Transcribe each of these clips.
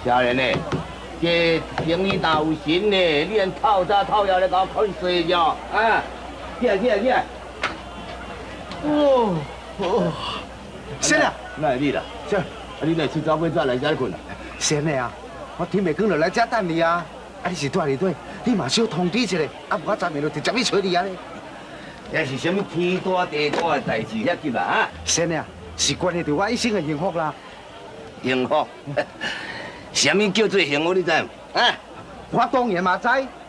少年呢，這生意大有神呢，你按透早透夜來共我看睡覺啊！起來起來起來！哦哦，先啊，哪會你啦？是，啊你來出早過早來遮睏啊？先的啊，我天袂光就來遮等你啊！啊，你是住佇佗，你嘛小通知一下，啊，無我昨暝就直接去揣你啊咧。這是啥物天大地大的代誌遐急啊？先的啊，是關係著我一生的幸福啦。幸福？啥物叫做幸福？你知無？啊？我當然嘛知，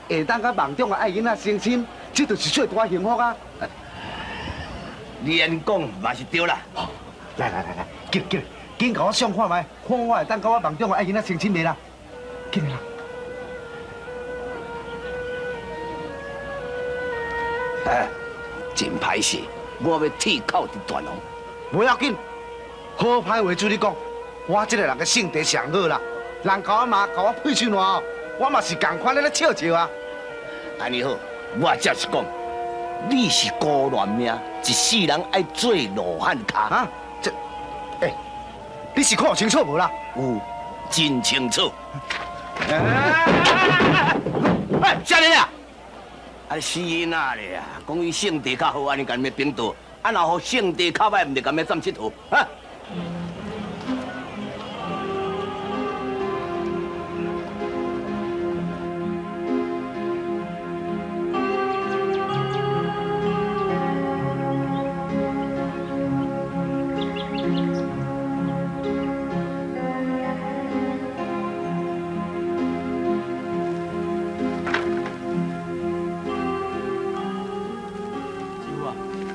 會當佮夢中的愛囡仔成親，這就是最大幸福啊！你按呢講嘛是對啦。來來來來，緊緊緊，共我相看覓，看我會當佮我夢中的愛囡仔成親袂啦？緊啦！哎，真歹勢，我欲鐵口直斷哦。無要緊，好歹話準你講，我這个人的性格上好啦。人共我罵，共我屁喙爛哦，我嘛是仝款咧咧笑笑啊。按呢好，我才是講，你是孤鸞命，一世人愛做羅漢跤。啊？這，欸，你是看有清楚無啦？有，真清楚。哎，少年啊！啊，死囡仔咧啊！講伊性地較好，按呢共欲反倒，啊，若予性地較歹，毋就共欲占𨑨迌？啊！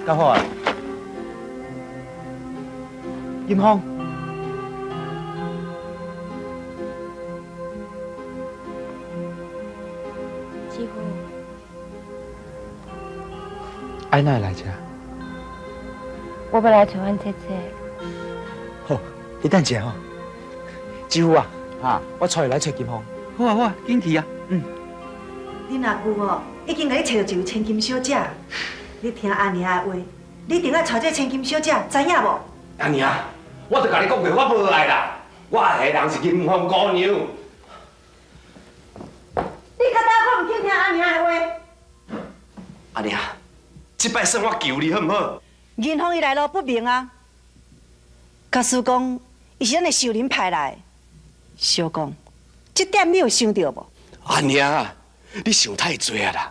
較好啊，金鳳，師傅，愛哪會來遮？我欲來揣阮姐姐。好，你等一下吼。師傅啊，哈，我帶伊來揣金鳳。好啊好啊，緊去啊。嗯。恁阿舅吼已經共你揣著一位千金小姐。你聽阿娘的話，你一定愛娶這千金小姐，知影無？阿娘，我就共你講過，我無愛啦，我愛的人是金鳳姑娘。你較早閣毋肯聽阿娘的話？阿娘，這擺算我求你好毋好？銀鳳伊來路不明啊，假使講伊是咱的仇人派來的，相講，這點你有想著無？阿娘，你想太濟啊啦，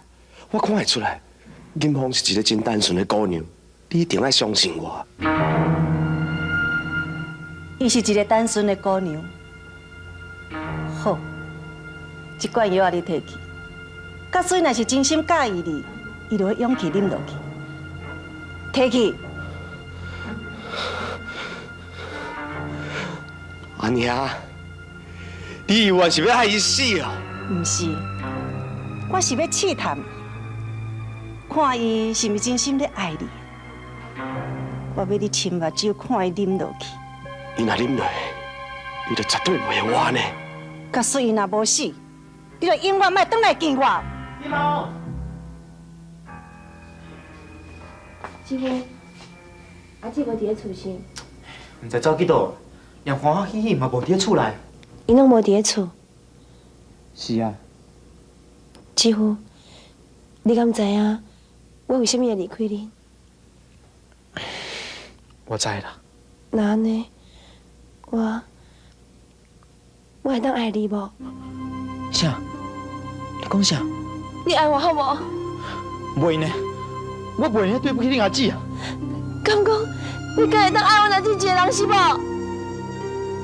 我看會出來。金鳳是一个真單純的姑娘，你一定愛相信我。伊是一个單純的姑娘。好，這罐藥仔你提去。假使若是真心佮意你，伊就會勇氣啉落去。提去。阿娘，你以為是欲害伊死哦？毋是，我是欲試探。看伊是毋是真心咧愛你，我欲你親目睭看伊啉落去。伊若啉落，伊就絕對袂會活呢。假使伊若無死，你就永遠莫轉來見我。金鳳，師傅，阿姊無佇咧厝是？毋知走去佗，連歡歡喜喜嘛無佇咧厝內。𪜶攏無佇咧厝。是啊。師傅，你敢知影？我為啥物會離開恁？我知啦。那按呢，我會當愛你無？啥？你講啥？你愛我好無？袂呢，我袂呢，對不起恁阿姊啊。敢講，你敢會當愛我阿姊一個人是無？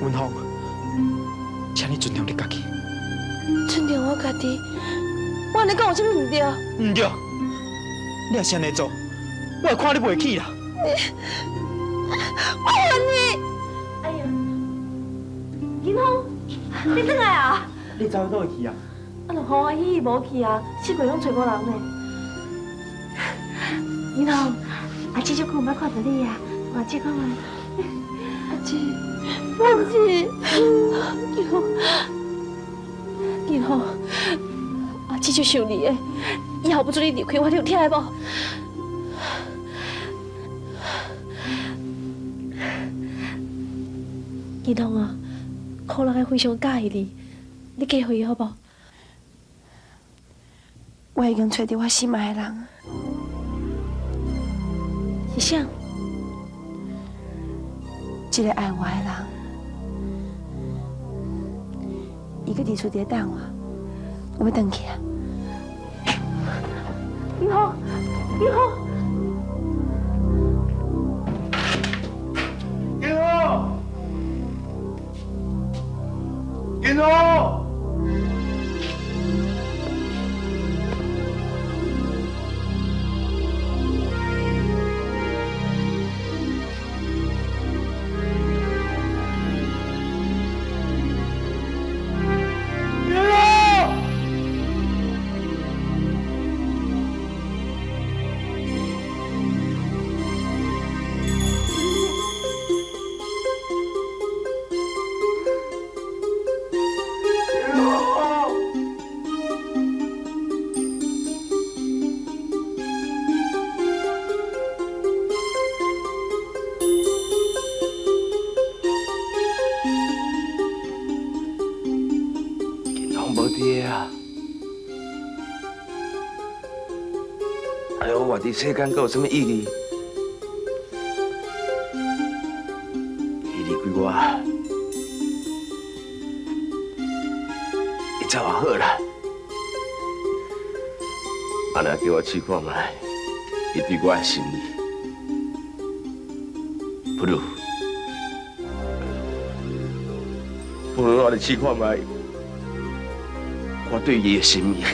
文鳳，請你尊重你家己。尊重我家己？我按呢講有啥物毋對？毋對。你若是按呢做，我會看你袂起啦！我恨你！哎呀，金鳳，你轉來啊！你走去佗位去啊？啊，就歡歡喜喜無去啊，四界攏揣無人呢。金鳳，阿姊足久毋捌看著你啊，我借看覓。阿姊，阿姊，金鳳，金鳳，阿姊足想你的。以後不准你離開我，你有聽無？金鳳啊，可能会非常喜欢你，你嫁予伊好无？我已经揣著我心爱的人。是啥？这个爱我的人，伊阁伫厝伫等我，我欲转去啊！银凤，银凤，银凤，银凤。伫世间阁有啥物意义？伊离开我，伊走也好啦。啊，若叫我试看觅，伊对我的心意，不如，不如我来试看觅，我对伊的心意。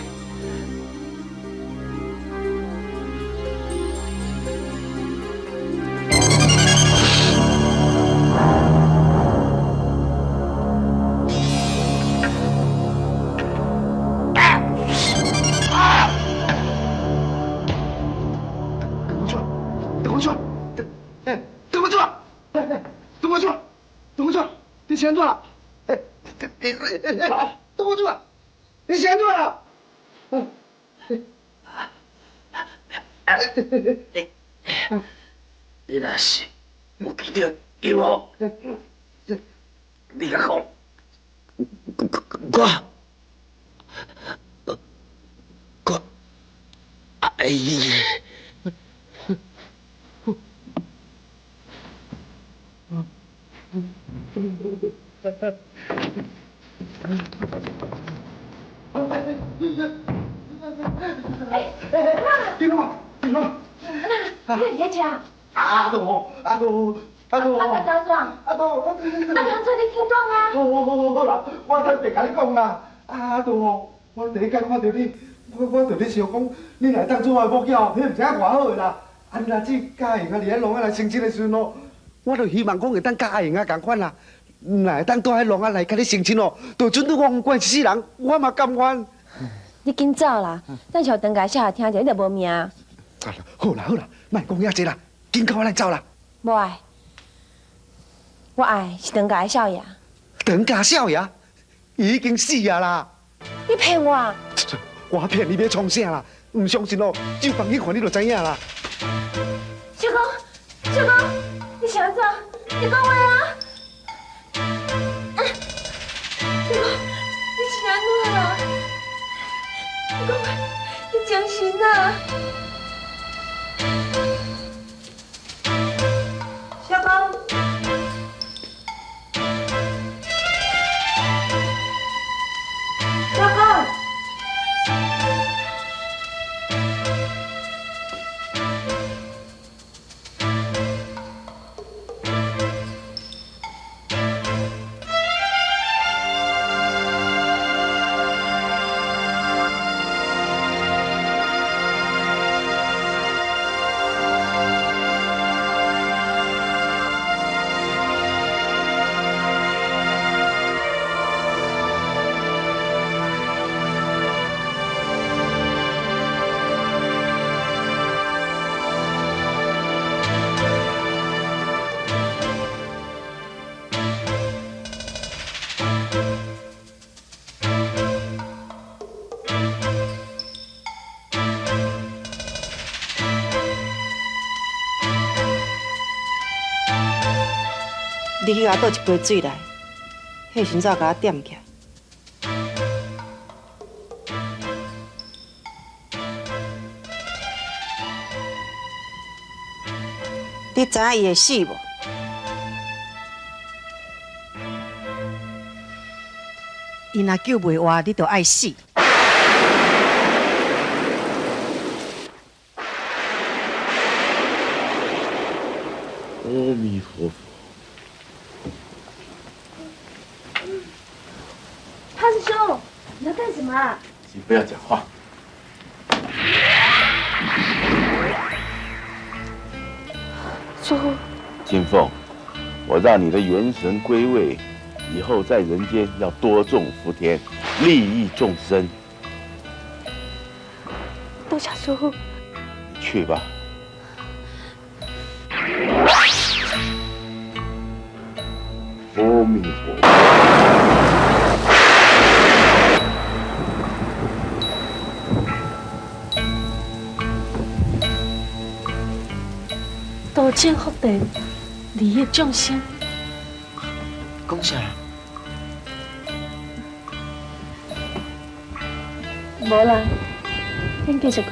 你若是有见著金凤，你共讲，我爱伊。金凤，金凤，你伫遐食？阿杜，阿杜，阿杜，阿杜，阿杜，阿杜，你紧讲啊！好好好好啦，我等下共你讲啦。阿杜，我第一工看著你，我就咧想讲，你若会当做我的某囝，彼毋知影偌好的啦。啊，你若只佮阿英啊伫遐弄仔来成亲的时阵哦，我就希望讲会当佮阿英啊仝款啦。若会当住喺弄仔来佮你成亲哦，就准你我管一世人，我嘛甘愿。你紧走啦，等下长家少爷听著，你就无命。啊，好啦好啦，莫讲遐济啦，紧跟我来走啦。无爱，我爱是长家少爷。长家少爷，伊已经死啊啦！你骗我！我骗你欲创啥啦？毋相信哦，进房去看你就知影啦。小公，小公，你是按怎？你讲话啊！小公，你是按怎啦？你讲话，你精神啊！小公，小公。你去共倒一杯水来，彼时才共我点起来。你知影伊会死无？伊若救袂活，你就爱死。阿弥陀佛。潘师兄，你要干什么啊？你不要讲话。师父。金凤，我让你的元神归位，以后在人间要多种福田，利益众生。多谢师父。你去吧。阿弥陀佛。多种福田，利益众生。讲啥？无啦，恁继续讲。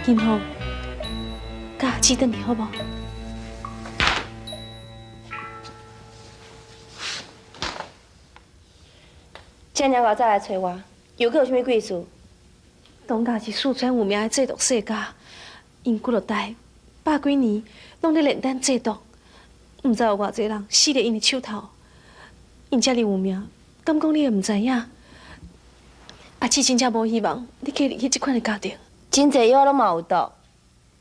金凤，佮阿姊转去好无？这尔偌早来找我，又阁有啥物贵事？董家是四川有名的制毒世家，𪜶几落代百几年拢咧炼丹制毒，毋知有偌济人死伫𪜶的手头。𪜶遮尔有名，敢讲你会毋知影？阿姊真正无希望你嫁入去这款的家庭。真济药拢嘛有毒，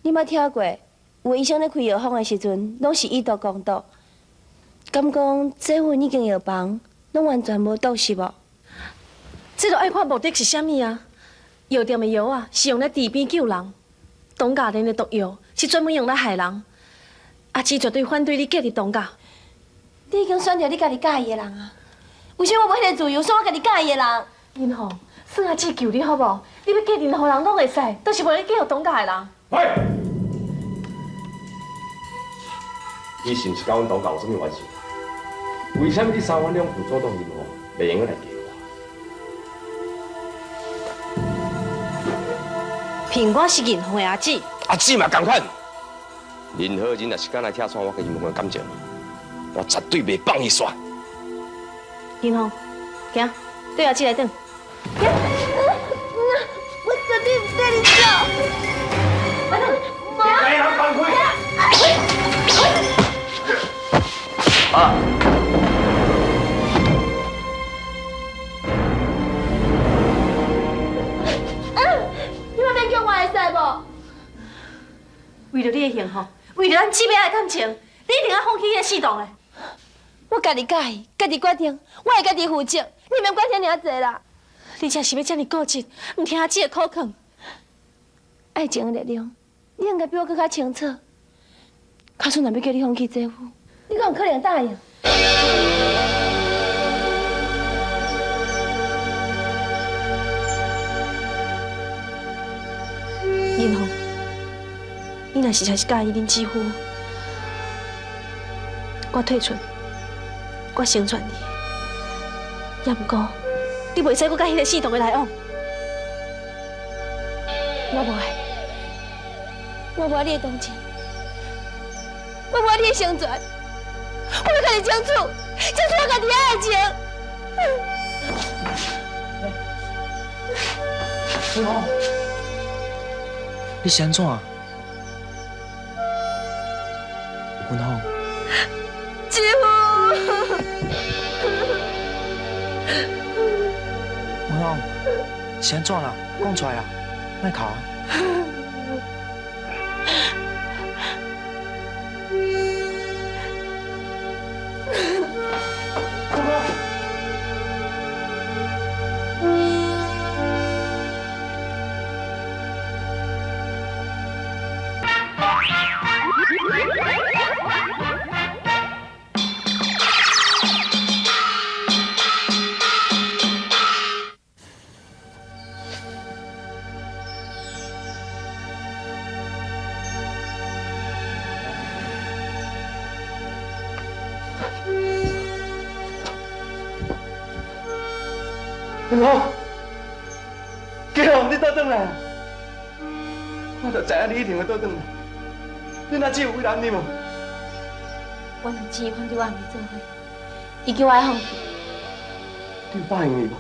你捌听过？有医生咧开药方的时阵，拢是以毒攻毒。敢讲这份已经药房，拢完全无毒是无？这就爱看目的是啥物啊？药店的药啊，是用来治病救人；董家炼的毒药是专门用来害人。阿姊绝对反对你嫁入董家。你已经选择你家己佮意的人啊，为啥我无彼个自由选我家己佮意的人？银凤。算阿姊求你好无？你欲嫁任何人拢会使，都是袂用嫁予董家的人。喂，你是毋是佮阮董家有啥物关系？为啥物你三番两次阻挡银凤，袂用阁来嫁我？凭我是银凤的阿姊。阿姊嘛仝款。任何人若是敢来拆穿我佮银凤的感情，我绝对袂放伊煞。银凤，行，缀阿姊来转。我绝对毋缀你走。你家人放开！啊！你嘛免叫我会使无？为著你的幸福，为著咱姊妹的感情，你一定爱放弃彼个死党的。我家己佮意，家己决定，我会家己负责，你免管遮尔济啦。你这是欲遮尔固执，毋听阿姊的苦劝。爱情的力量，你应该比我阁较清楚。假使若欲叫你放弃这夫，你敢有可能答应？银凤，你若实在是佮意恁姊夫，我退出，我成全你。也毋过，你袂使阁佮彼个死党的来往。我无爱，我无爱你的同情，我无爱你的成全，我欲家己争取，争取我家己的爱情。文凤，你是按怎？文凤，姊夫。文凤，是按怎啦？讲出来啦，莫哭啊！金凤，金凤，你倒转来！我就知影你一定会倒转来。恁阿姊有为难你无？阮阿姊反对我和伊做伙，伊叫我爱放弃。你有答应伊无？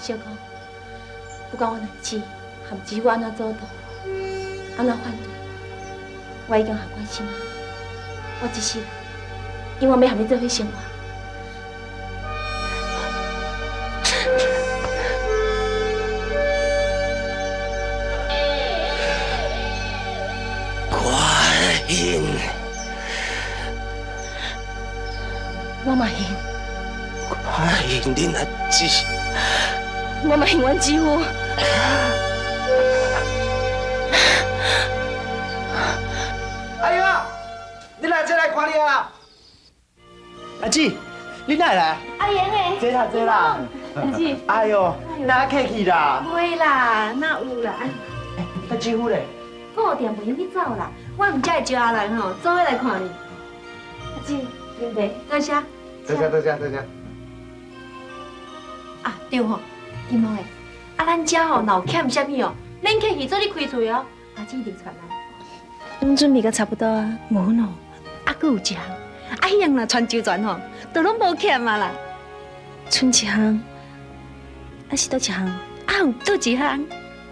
小讲，不管阮阿姊和姊夫按怎阻挡，按怎反对，我已经下决心啊！我这世人永远欲和你做伙生活。我恨，我嘛恨，我恨恁阿姊，我嘛恨阮姊夫。阿英啊，你来这来看你啊！阿姊，你哪会来？阿英诶，坐啦坐啦。阿姊。哎呦，哪客气啦？袂啦，哪有啦？那姊夫咧？顾店袂用去走啦，我毋才会招阿兰吼，做伙来看你。阿姊，林伯，多谢。多谢多谢多谢。啊对吼，金凤诶，啊咱遮吼若有欠啥物哦，免客气，做你开喙哦。阿姊一定传来。拢准备甲差不多啊。无喏，啊，阁有一项，啊，彼样若传周全吼，就拢无欠啊啦。賰一项，啊是佗一项？啊有佗一项，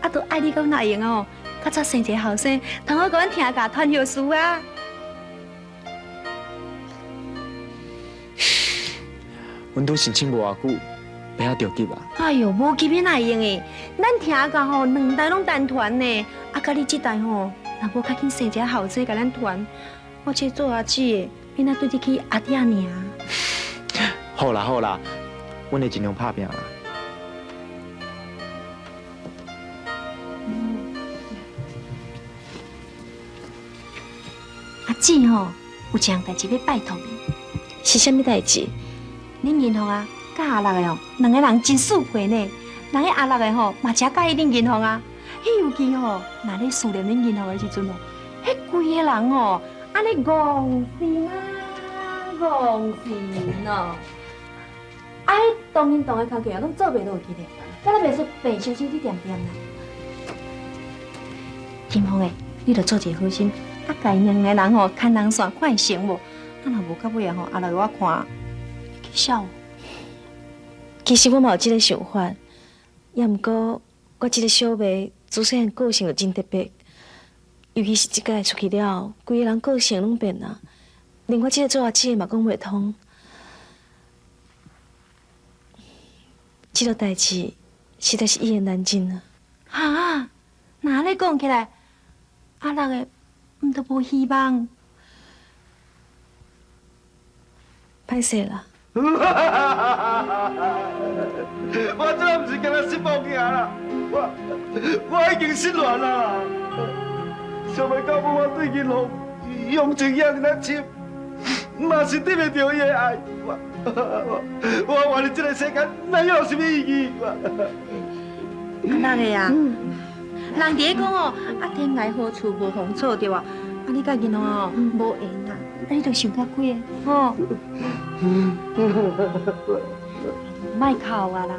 啊，都爱你佮阮阿英哦，较早生一个后生，通好共阮听教传后事啊。阮拄申请无偌久，袂晓着急啊。哎哟，无急哪会用的？咱听教吼，两代拢单传呢，啊，佮你这代吼，若无较紧生一个后生共咱传，我这做阿姊的，免啊对得起阿爹尔。好啦好啦，阮会尽量拍拼啦。阿姊吼，有一项代志欲拜托你。是啥物代志？恁银凤啊，佮阿六的哦，两个人真速配呢。人彼阿六的吼，嘛诚佮意恁银凤啊。彼尤其吼，若咧思念恁银凤的时阵吼，彼规个人吼，按呢戆神啊，戆神哦。啊，彼当因当的工课啊，拢做袂落去咧，敢若袂输病烧烧伫恬恬啦。金凤的，你著做一个好心，啊，共𪜶两个人吼牵人线，看会成无？啊，若无到尾啊吼，阿六我看。笑。其实我嘛有这个想法，也毋过我这个小妹自细汉个性就真特别，尤其是这摆出去了后，规个人个性拢变啊，连我这个做阿姊的嘛讲袂通。这个代志实在是一言难尽啊！哈，若按呢讲起来，阿六的毋都无希望。歹势啦。我这毋是干焦失望尔啦，我已经失恋啦。想袂到我对银凤用情遐尔仔深，嘛是得袂著伊的爱。我活伫这个世间，哪有啥物意义？阿六的啊，人伫咧讲哦，啊天涯何处无芳草对无？啊你佮银凤哦无缘啦，啊你著想较开的吼。莫哭啊啦！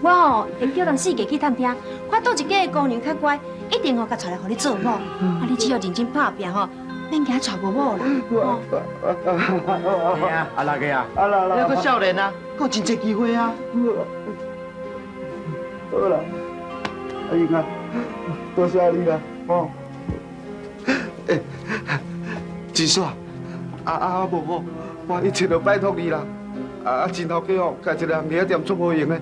我吼会叫人四界去探听，看佗一家的姑娘较乖，一定吼共娶来予你做某。啊，你只要认真拍拼吼，免惊娶无某啦。嘿啊，阿六个啊，你阁少年啊，阁有真济机会啊。好啦，阿英啊，多谢你啦，吼。欸，金锁，啊无吼。我一切都拜托你啦！啊，钱头家吼，开一个红茶店足无闲的，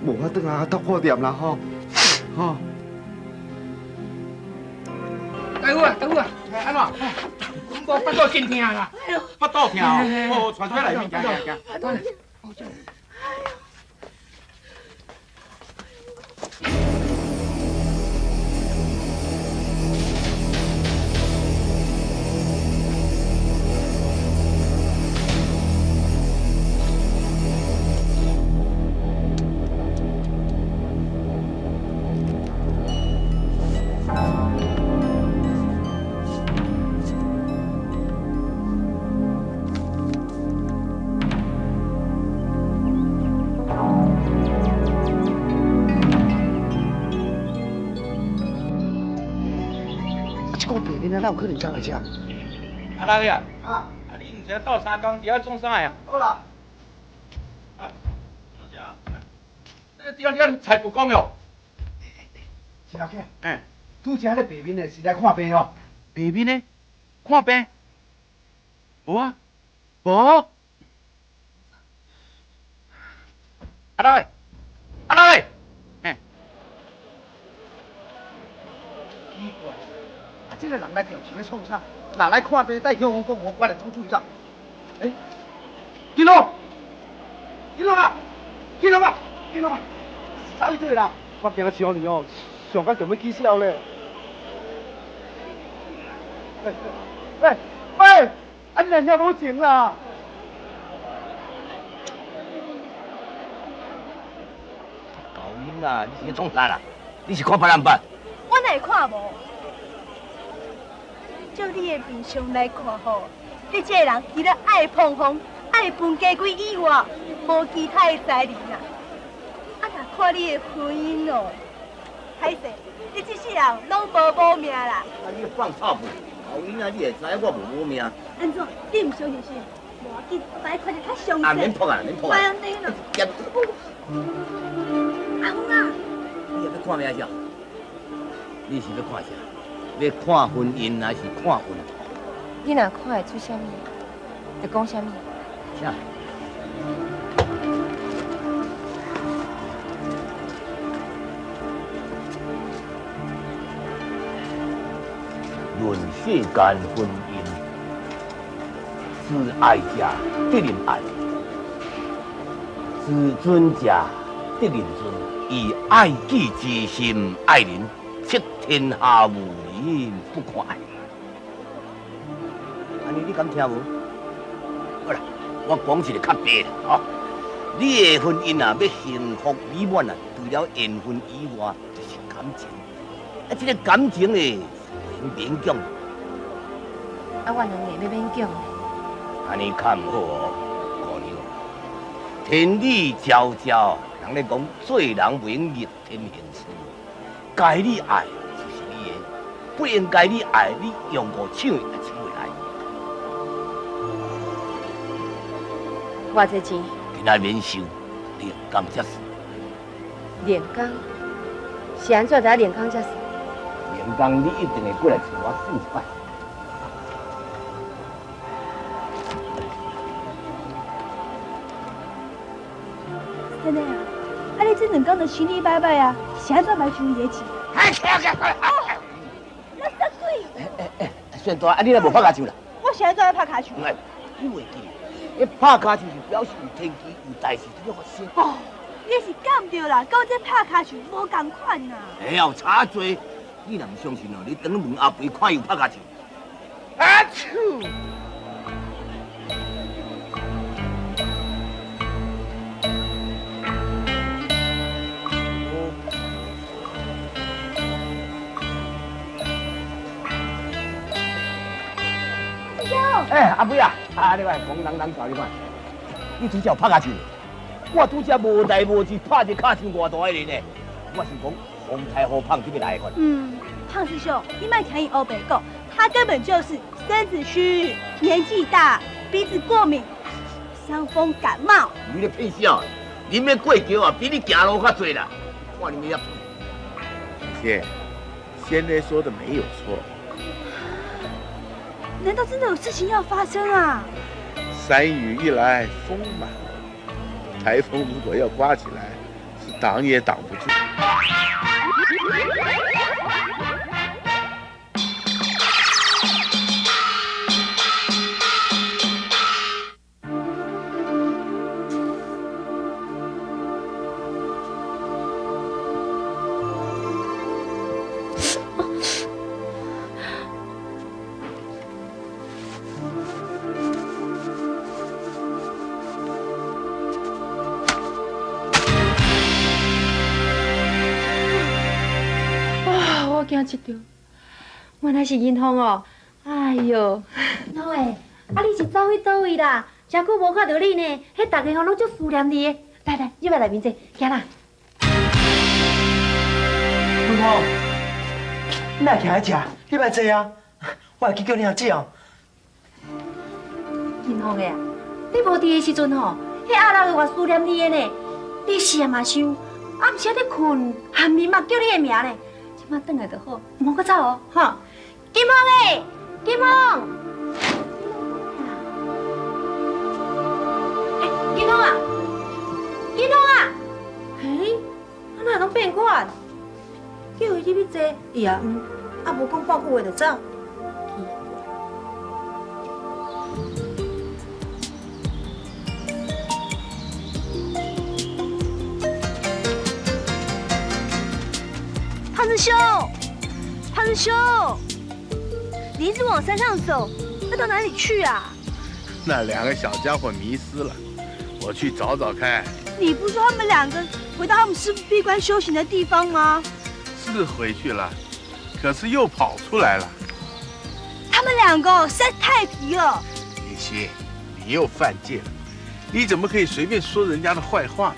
无法转来托苦店啦吼，吼。大夫啊，大夫啊，按怎？我腹肚真疼啦，腹肚疼哦，哦，传出来面，行行行。仔哪有可能工会车？阿拉啊，啊，你毋知影斗相共伫遐创啥呀？好啦。啊，伫遐菜脯讲哟。是老客。嗯。拄才咧白面的是来看病哦。白面的？看病？无啊，无。阿拉，阿拉，嘿。奇怪，啊，这个人来调是欲创啥？若来看病，带向我讲，我来总注意到。欸，金龙，金龙啊，金龙啊，金龙啊，啥物对啦？我惊伤你哦，上到就欲起痟咧。喂喂喂，啊你哪遐无情啦？高英啊，你是咧创啥啦？你是看别人捌？我哪会看无？照你的面相来看吼，你这个人除了爱捧风、爱分家规以外，无其他的才能啊！啊，若看你的婚姻哦，歹势，你这世人拢无某命啦！啊，你放臭屁！高英啊，你会知我无某命？按怎？你毋相信是？无要紧，我共你看一较详细。啊，免扑啊，免扑啊！莫按呢啦。阿公啊！你欲看咩啥？你是欲看啥？欲看婚姻还是看运？你若看会出啥物，就讲啥物。啥？论世间婚姻，自爱者得人爱，自尊者得人尊。以爱己之心爱人，则天下无人不可爱。按呢，你敢听无？好啦，我讲一个较白啦，吼！你的婚姻啊，欲幸福美满啊，除了缘分以外，就是感情。啊，这个感情呢，袂勉强。啊，我两个欲勉强。按呢较毋好哦，姑娘。天理昭昭，人咧讲做人袂用逆天行事。该你爱就是你的，不应该你爱，你用五抢也抢袂来。偌济钱？今仔免收，两工才算。两工？是按怎知影两工才算？两工你一定会过来找我算一摆。真的啊？啊，你这两工就生理䆀䆀啊，是按怎歹收伊的钱？那啥鬼？哎，算大，啊，你若无拍跤手啦？我是按怎爱拍跤手？哎，你袂记？彼拍跤手是表示有天机，有代志伫咧发生。哦，你是讲对啦，佮这拍跤手无仝款啊。哎呀，差济！你若毋相信哦，你转去问阿肥，看伊有拍跤手。阿手！哎，阿肥啊，啊，你看，讲人人教你看，你拄才有拍跤手，我拄才无代无志拍一跤手偌大个呢？我是讲风台好胖这边来的。嗯，胖师兄，你莫听伊乌白讲，他根本就是身子虚，年纪大，鼻子过敏，伤风感冒。你咧骗笑？恁要过桥啊，比你行路较济啦。看你们遐。姐，先生说的没有错。难道真的有事情要发生啊？山雨一来风满楼，台风如果要刮起来，是挡也挡不住。惊一跳，原来是银凤哦！哎哟，老诶，啊你是走去佗位啦？真久无看著你呢，彼逐家吼拢足思念你的。来来，入来内面坐，行啦。文凤，你哪徛咧遮？你来坐啊！我会去叫你阿姊哦。金凤的啊，你无伫的时阵吼，彼阿六会偌思念你的呢。你思嘛想，暗时咧睏，含面嘛叫你的名呢。这摆转来就好，毋好阁走哦，吼。金凤的，金凤，欸，金凤啊，金凤啊，嘿，啊哪会拢变款？叫伊入去坐，伊也毋，啊无讲半句话就走。胖子兄，胖子兄，你一直往山上走，要到哪里去啊？那两个小家伙迷失了，我去找找看。你不说他们两个回到他们师父闭关修行的地方吗？是回去了，可是又跑出来了。他们两个实在太皮了。林夕，你又犯贱了，你怎么可以随便说人家的坏话呢？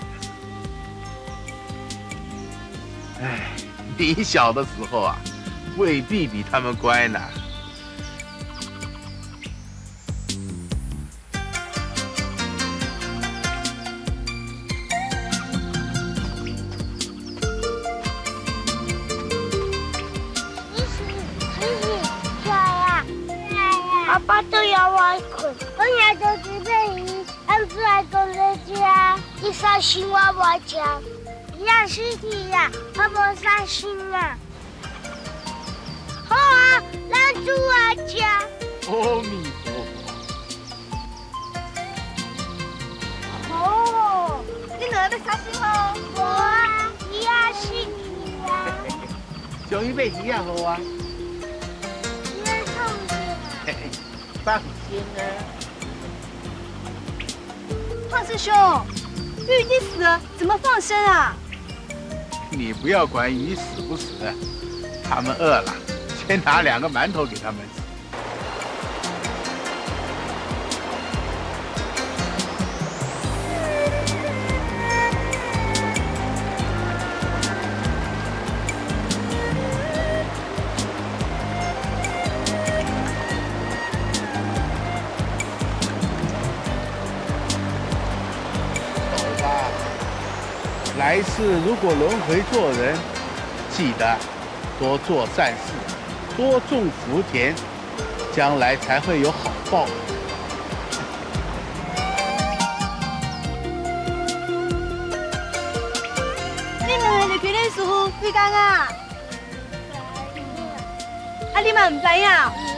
哎，你小的时候啊，未必比他们乖呢。阿爸都要我困，我也就是被伊按出来讲在家，你伤心我无食，伊也尸体呀，我无伤心啊。好啊，咱煮来食。阿弥陀佛。哦，你两个欲伤心哦？无啊，伊也尸体啊。终于买鱼仔好啊。放心啊，胖师兄，鱼已经死了，怎么放生啊？你不要管鱼死不死，他们饿了，先拿两个馒头给他们吃。来世如果轮回做人，记得多做善事，多种福田，将来才会有好报。你两个入去恁师父几工啊？啊，你嘛唔知影？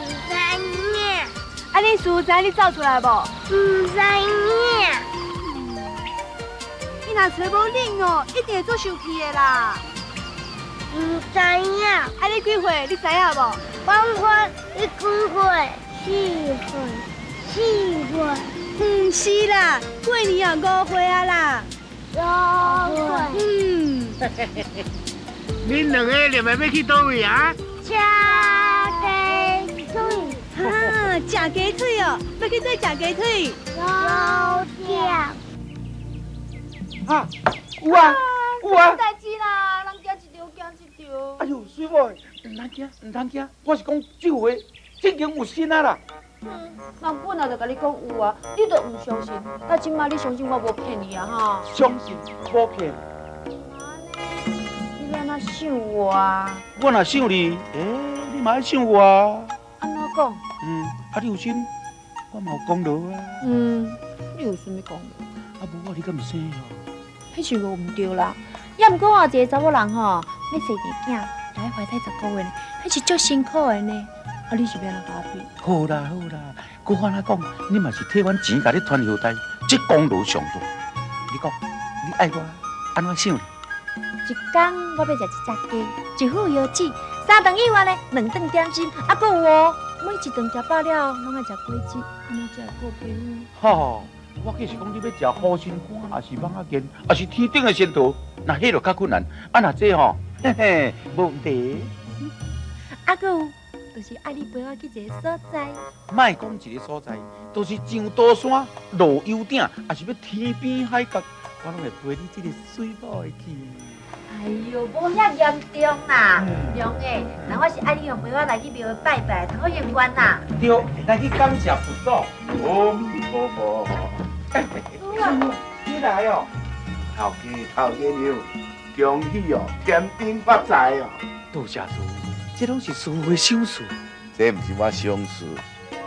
唔知影。啊，恁师父知影你走出来无？唔知影。若找无恁哦，一定会做生气的啦。唔知影。啊，你几岁？你知影无？我我你几岁？4岁，4岁。唔是啦，过年啊5岁啊啦。5岁。嗯。恁两个另外欲去佗位啊？食鸡腿。啊，食鸡腿哦，欲去佗食鸡腿？老店。啊，有啊，有啊！代志啦，人惊一条，惊一条。哎呦，水某，毋通惊，毋通惊，我是讲这回正经有新啊啦。嗯，人本来就共你讲有啊，你都毋相信，那这摆你相信我无骗你啊哈？相信，无骗。你欲按怎想我啊？我若想你，欸，你嘛爱想我啊？按怎讲？嗯，啊，你有心，我嘛有功劳啊。嗯，你有啥物功劳？啊，无我你敢毋生哦？彼是无毋对啦，也毋过啊，一个查某人吼，欲生一个囝，来怀胎10个月呢，彼是足辛苦的呢。啊，你是欲按怎共我比？好啦好啦，阁按怎讲，你嘛是替阮钱共你传后代，这功劳上大。你讲，你爱我，按怎想？一工我欲食一只鸡，一副腰子，3顿以外呢，2顿点心，啊，阁有哦，每一顿食饱了，拢爱食果子，按呢才会顾皮肤。吼。我计是讲你欲食护心肝，还是蠓仔腱，还是天顶的仙桃，那彼就较困难。啊，若这吼，嘿嘿，无问题。啊，阁有，就是爱你陪我去一个所在。莫讲一个所在，就是上多山、落幽顶，还是欲天边海角，我拢会陪你这个水某的去。哎哎呦，無遐嚴重啦，娘的，那我是愛你陪我來去廟拜拜，通好應願啦。對，來去感謝佛祖。阿彌陀佛。你來哦。頭家頭家娘，恭喜哦，添丁發財哦。多謝師父，這攏是師父的賞賜。這毋是我賞賜，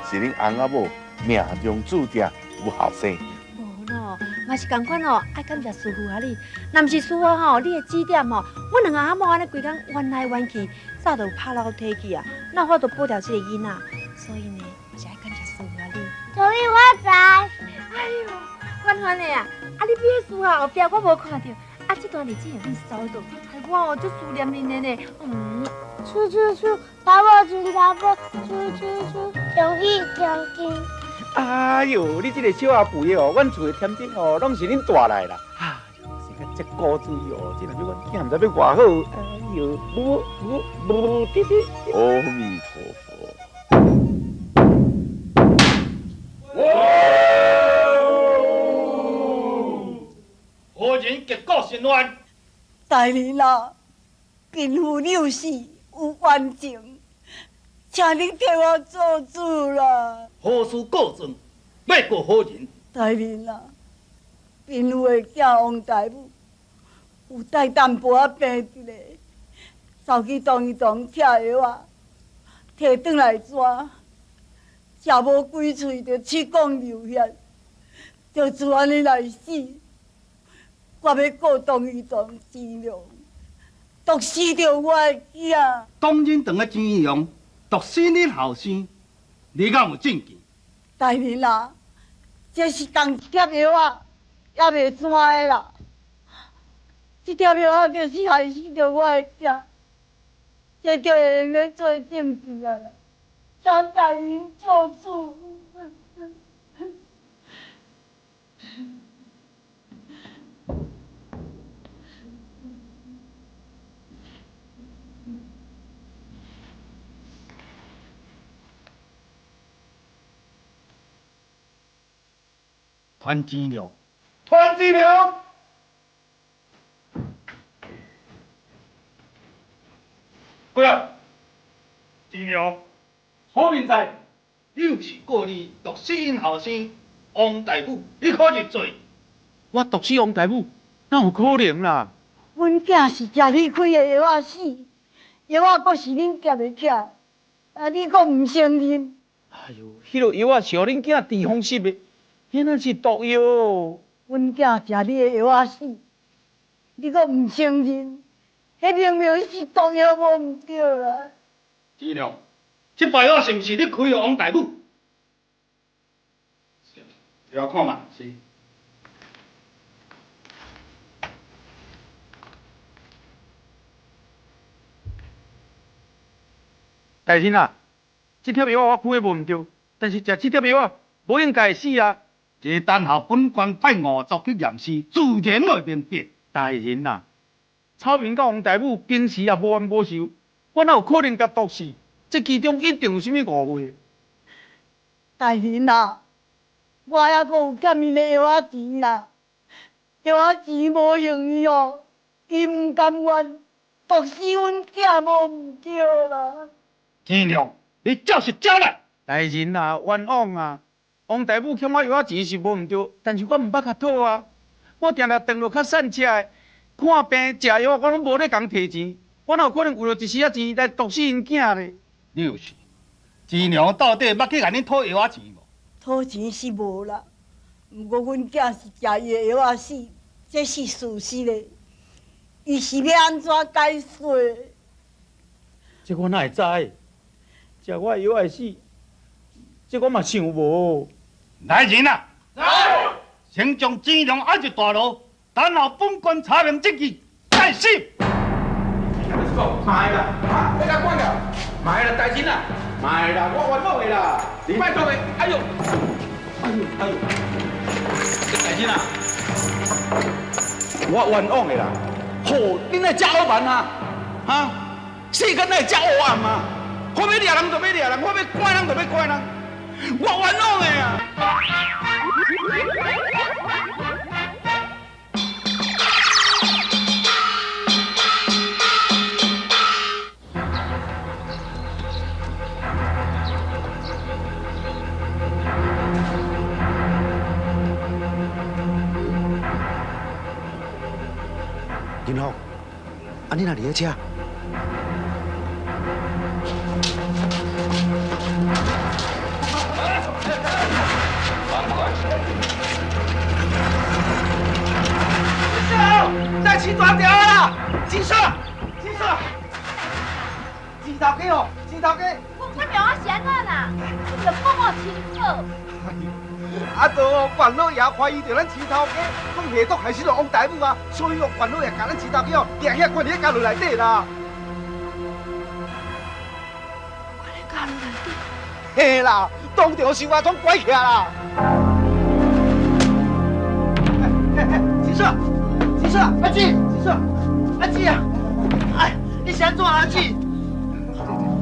是恁翁仔某命中注定有後生。無喏，嘛是仝款哦，愛感謝師父啊你。若毋是師父吼，你的指點吼，阮兩个翁仔某按呢規工冤來冤去，早就拍老體去啊，哪有法度保牢這個囡仔？所以呢，嘛是愛感謝師父啊你。祝你發財！哎喲，歡歡的啊，啊你比彼事啊後壁我無看著，啊這段日子你掃到，害我哦足思念恁的呢。嗯。出出出，查某真查某，出出出，恭喜恭喜。哎喲，你這个小阿肥的哦，阮厝的添丁哦，攏是恁帶來啦。哎喲，生甲這古錐哦，這若欲阮囝毋知欲偌好。哎喲，無無無，滴滴。阿彌陀佛。何人结果伸冤？大人啊，贫妇有死有冤情，請你替我做主啦！何事告狀？欲告何人？大人啊，貧婦的囝王大母有帶淡薄仔病佇咧，走去當醫堂拆藥仔，提轉來紙，食無幾喙就七孔流血，就自按呢來死。我欲告董醫堂錢良，毒死著我的囝。董仁堂的錢良毒死恁後生，你敢有證據？大人啊，這是仝一粒藥仔，猶袂散的啦。這粒藥仔就是害死著我的囝，這就會用來做證據啊！請大人做主。團錢良，團錢良，過來，錢良，好明在，你是告你毒死𪜶後生王大母，你可認罪？我毒死王大母，哪有可能啦？阮囝是食你開的藥仔死，藥仔閣是恁夾的起來，啊你閣毋承認？哎喲，彼落藥仔是予恁囝治風濕的。彼那是毒藥。阮囝食你的藥仔死，你閣毋承認？彼明明是毒藥，無毋對啦。錢良，這包藥是毋是你開予王大母？予我看覓，是。大人啊，這帖藥我開的無毋對，但是食這帖藥仔無應該會死啊！這等候本官派仵作去驗屍，自然會明白。大人啊，草民佮王大母平時也無冤無仇，我哪有可能共毒死？這其中一定有啥物誤會。大人啊，我猶閣有欠𪜶的藥仔錢啦，藥仔錢無還伊哦，伊毋甘願，毒死阮囝無毋對啦。錢良，你就是這來。大人啊，冤枉啊！王大母欠我藥仔錢是無毋對，但是我毋捌共討啊！我定定頓落較散食的，看病食藥，我攏無咧共提錢，我哪有可能為著一絲仔錢來毒死𪜶囝咧？你有事？錢良到底捌去共恁討藥仔錢無？討錢是無啦，毋過阮囝是食伊的藥仔死，這是事實的。伊是欲按怎解釋？這我哪會知？食我的藥仔死，這我嘛想無。來人啊！來！先將錢良押入大牢，等候本官查明證據，再審。莫啦，啊，欲共管啦，莫啦，大人啊，莫啦，我冤枉的啦，拜託的，哎喲，哎喲，哎喲，大人啊，我冤枉的啦，吼，恁哪會遮黑蛮啊？哈，世間哪會遮黑暗啊？我欲掠人就欲掠人，我欲趕人就欲趕人。我冤枉的啊！银凤，啊你若伫咧遮？在起大条啦！金色，金色，钱头家哦，钱头家。我苗啊是按怎啦？你著讲我清楚。啊，对哦，管老爷怀疑著咱钱头家，讲下毒害死了王大母啊，所以哦，管老爷共咱钱头家哦，掠遐关伫咧监狱内底啦。关咧监狱内底？嘿啦，当场受阿总拐起来啦！嘿嘿，金色。金色，阿姊，金色，阿姊啊！哎，你是按怎啊，阿姊？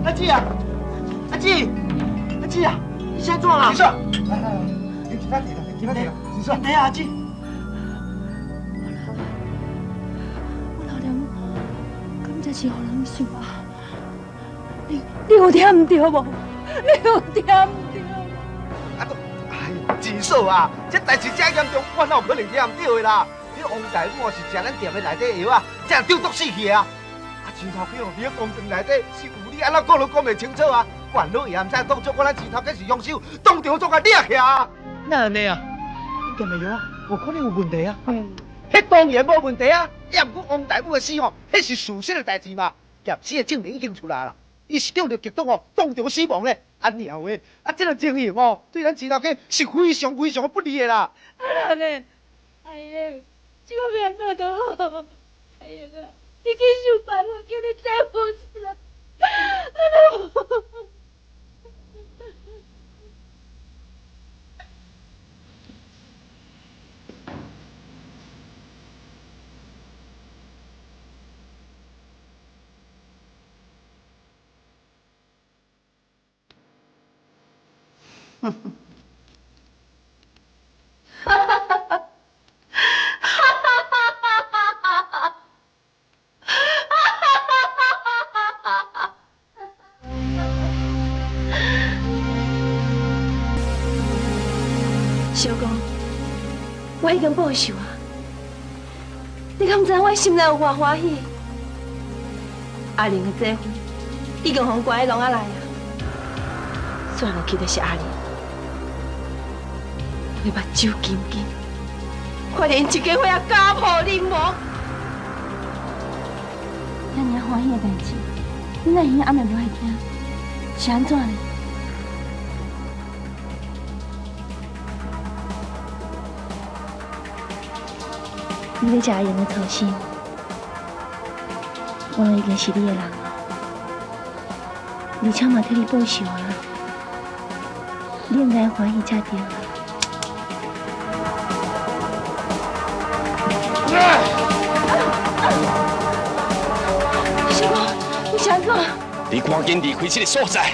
阿姊啊，阿姊，阿姊啊，你是按怎啦？金色，来来来，你其他提啦，你其他提啦，金色，等下阿姊。我老娘敢才是予人想啊？你有听毋对无？你有听毋对无？啊都，哎呦，金嫂啊，这代志遮严重，我哪有可能听毋对的啦？你王大母是食咱店的内底药啊，才中毒死去啊！啊，钱头家哦，伫咧工厂内底是有你按怎讲都讲袂清楚啊！管老爷毋知当初我咱钱头家是凶手，当场总共掠起啊！哪按呢啊？你店的药啊，无可能有问题啊！嗯，彼当然无问题啊！也毋过王大母的死吼，彼是事实的代志嘛。验尸的证明已经出来啦，伊是中著剧毒哦，当场死亡咧。啊娘的，啊这个情形哦，对咱钱头家是非常非常不利的啦。啊咧，哎呀！这个要按怎都好，哎呀，你去想办法叫你丈夫出来。哈哈哈哈！小公，我已经报仇啊！你敢不知我心内有偌欢喜？阿玲的姐夫已经予人关喺笼仔内啊！煞落去的是阿玲，我目睭金金，发现一家伙仔家破人亡。遐尔欢喜的代志，你哪会阿妹无爱听？是按怎呢？你咧食阿英的操心，我已经是你的人了，而且嘛替你报仇啊，你应该欢喜才对啊。小公，你是按怎？你赶紧离开这个所在，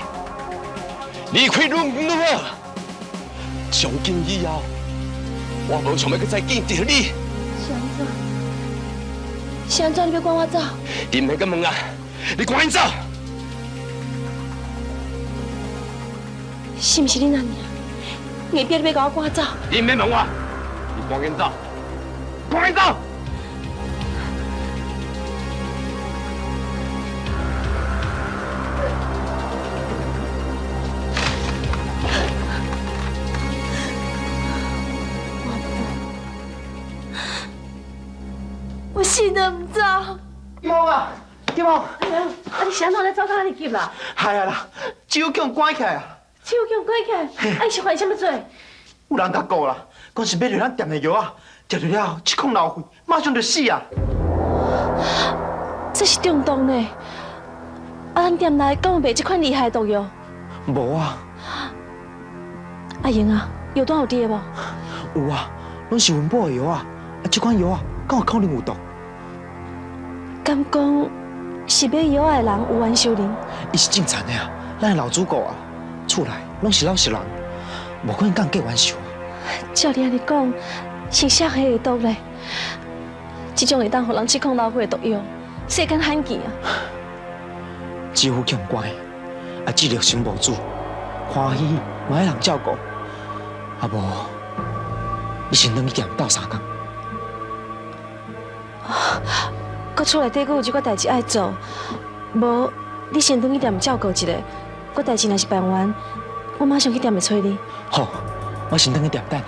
离开愈远愈好。从今以后，我无想欲阁再见著你。是按怎？是按怎？你欲赶我走？你毋免阁问啊！你赶紧走！是毋是恁阿娘？硬逼你欲共我赶走？你毋免问我，你赶紧走，赶紧走！我死都毋走！金凤啊，金凤！哎呀，啊你是按怎咧走甲遐尔急啦？系啊啦，酒叫人关起来啊！手叫人关起来，啊伊是犯啥物罪？有人共告啦，讲是买著咱店的药啊，食著了后七孔流血，马上就死啊！这是中毒呢！啊，咱店内敢有卖这款厉害的毒药？无啊。阿英啊，药单有伫的无？有啊，拢是阮某的药啊，啊这款药啊，敢有可能有毒？敢讲是买药的人有冤仇人？伊是种田的啊，咱的老主顾啊，厝内拢是老实人，无可能敢计冤仇啊。照你按呢讲，是啥下的毒咧？这种会当予人七孔流血的毒药，世间罕见啊！姊夫去予关，啊，志六生无子，欢喜嘛爱人照顾，啊无，伊先转去店斗相共。啊，閣厝內底閣有一寡代誌愛做，無你先轉去店照顧一下，我代誌若是辦完，我馬上去店內揣你。好，我先轉去店等。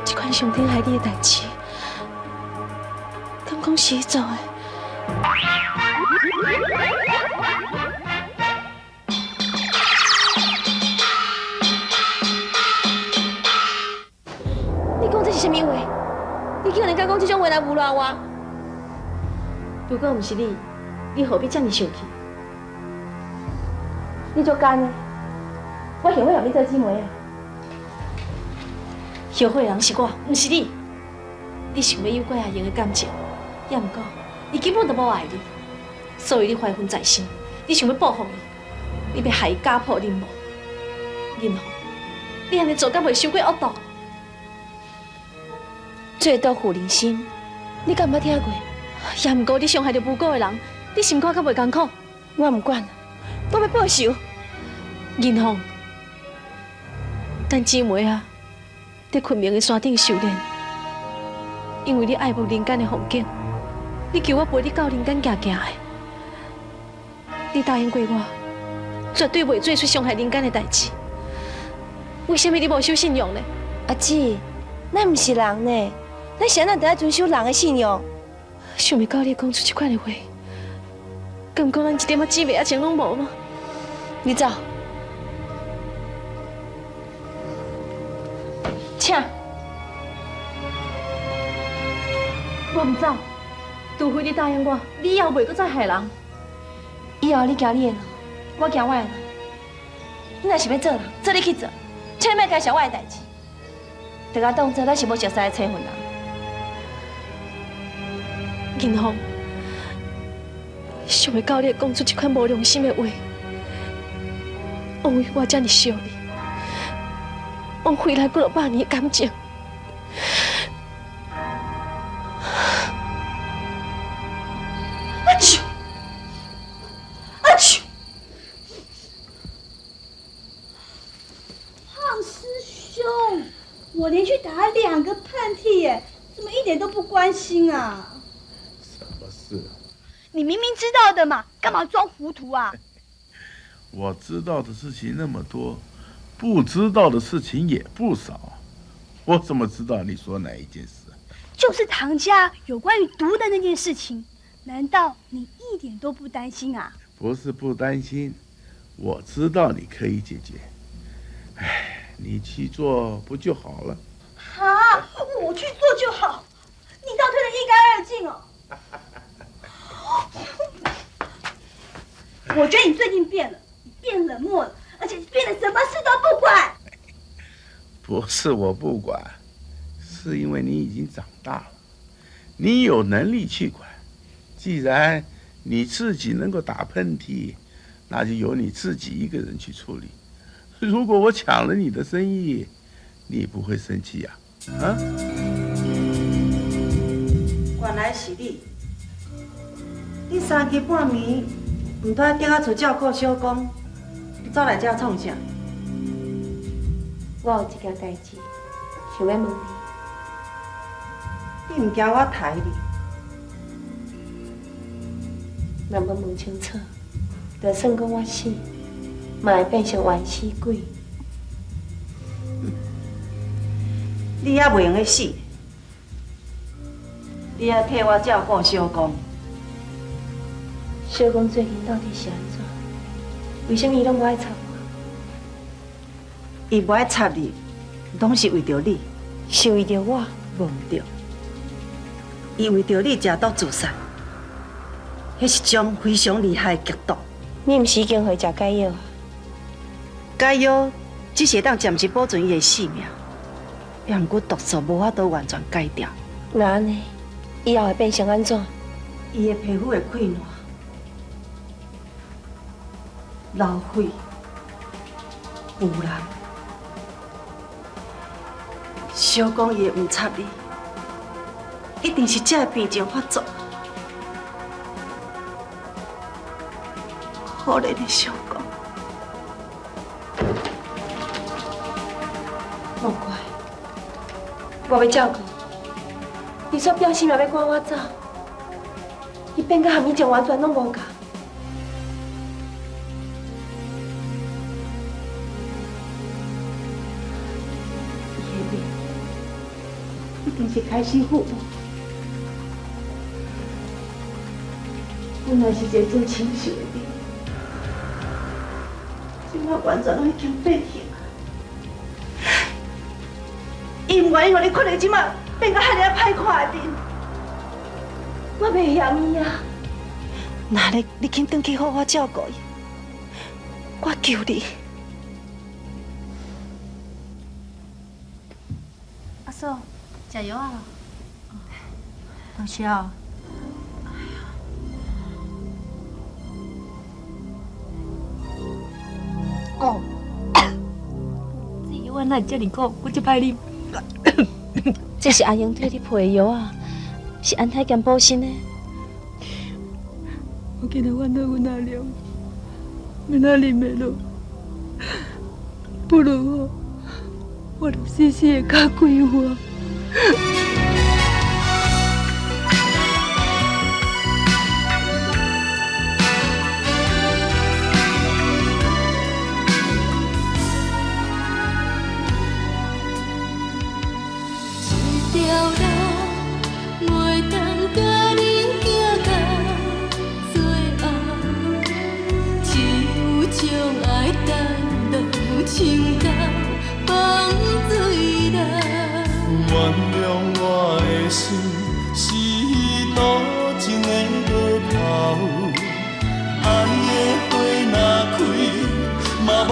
這款傷天害理的代誌，敢講是伊做的？你講這是啥物話？你竟然敢講這種話來侮辱我？如果毋是你，你何必這麼生氣？你足奸的，我後悔予你做姊妹啊！後悔的人是我，毋是你。你想欲誘拐阿英的感情，也毋過伊根本就無愛你，所以你懷恨在心，你想欲報復伊，你欲害伊家破人亡。銀鳳，你按呢做，敢袂傷過惡毒？最毒婦人心，你敢毋捌聽過？也毋過你傷害著無辜的人，你心肝敢袂艱苦？我毋管，我欲報仇。銀鳳，咱姊妹啊，佇昆明的山頂修煉，因為你愛慕人間的風景，你求我陪你到人間行行的，你答應過我，絕對袂做出傷害人間的代誌。為啥物你無守信用呢？阿姊，咱毋是人呢，咱是按怎得愛遵守人的信用？想袂到你會講出這款的話，敢講咱一點仔姊妹仔情攏無嗎？你走，請。我毋走，除非你答應我，你以後袂閣再害人。以後你行你的路，我行我的路。你若是欲做人，做你去做，請你莫干涉我的代誌。就共當做咱是無熟似的妻份人。銀鳳，想袂到你會講出這款無良心的話，枉為我這麼惜你，枉費來幾落百年的感情。阿秋，阿秋，胖師兄，我連續打2個噴嚏耶，怎麼一點都不關心啊？什麼事？你明明知道的嘛，幹嘛裝糊塗啊？我知道的事情那麼多，不知道的事情也不少，我怎麼知道你說哪一件事？就是唐家有關於毒的那件事情，難道你一點都不擔心啊？不是不擔心，我知道你可以解決。哎，你去做不就好了？啊，我去做就好，你倒退得一乾二淨哦。我覺得你最近變了，你變冷漠了，而且變得什麼事都不管。不是我不管，是因為你已經長大了，你有能力去管。既然你自己能夠打噴嚏，那就由你自己一個人去處理。如果我搶了你的生意，你不會生氣呀？啊？原來是你，你三更半暝毋在竹仔厝照顧小公，你走來這創啥？我有一件代誌，想欲問你。你毋驚我刣你？若無問清楚，就算講我死，嘛會變成冤死鬼。你猶袂用得死，你愛替我照顧小公。小公最近到底是按怎？為啥物伊攏無愛插我？伊無愛插你，攏是為著你。是為著我？無毋對。伊為著你食毒自殺，彼是種非常厲害的劇毒。你毋是已經予伊食解藥？解藥只是會當暫時保存伊的性命，也毋過毒素無法度完全解掉。那按呢？以後會變成按怎？伊的皮膚會潰爛、流血、腐爛。小講伊會毋插你，一定是這个病症發作。可憐的小講。无怪，我欲照顾，伊煞表示嘛欲赶我走，伊变甲和以前完全攏无仝。伊的面一定是开始复萌，本来是一个做清秀的人，这马完全攏已经变形。伊毋愿意予你看到这马变甲遐尔歹看的面，我袂嫌伊啊。若你肯转去好好照顾伊，我求你。阿嫂，食药啊？多谢。哦，这药我哪会遮尔苦，阁遮歹啉？这是阿英替你配的药啊，是安胎兼补身的。我今日烦恼阮阿娘，明仔啉袂落，不如我，我就死死的较规划。原谅我的心是多情的无头，爱的花若开，嘛无。